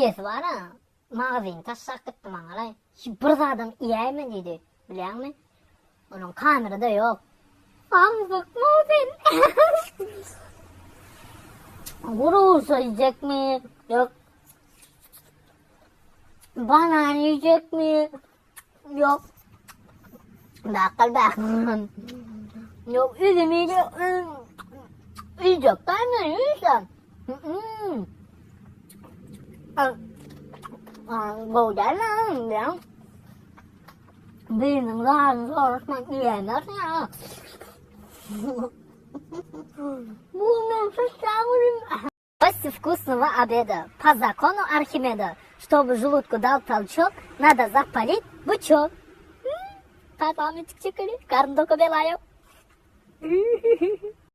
Eýesi bar-a, magazyny taşlap gitdi maňa-laý. Hiç bir zadam iýäýme diýdi, bilýäňmi? Onuň kamera-da ýok. Samsykmy sen? Gurulsa iýjekmi? Ýok. Banan iýjekmi? Ýok. Bakkal bakkal. Ýok, üzüm iýjek. Iýjek dämi, iýsem. Gowy dälmi, bilýäň. Biriniň zadyny soraşman iýäýmersiň ýa. Bu men şaşşam Гости вкусного обеда по закону Архимеда, чтобы желудку дал толчок, надо запалить бычок. Kafamy çyk çykyly, garyn doka belaýok.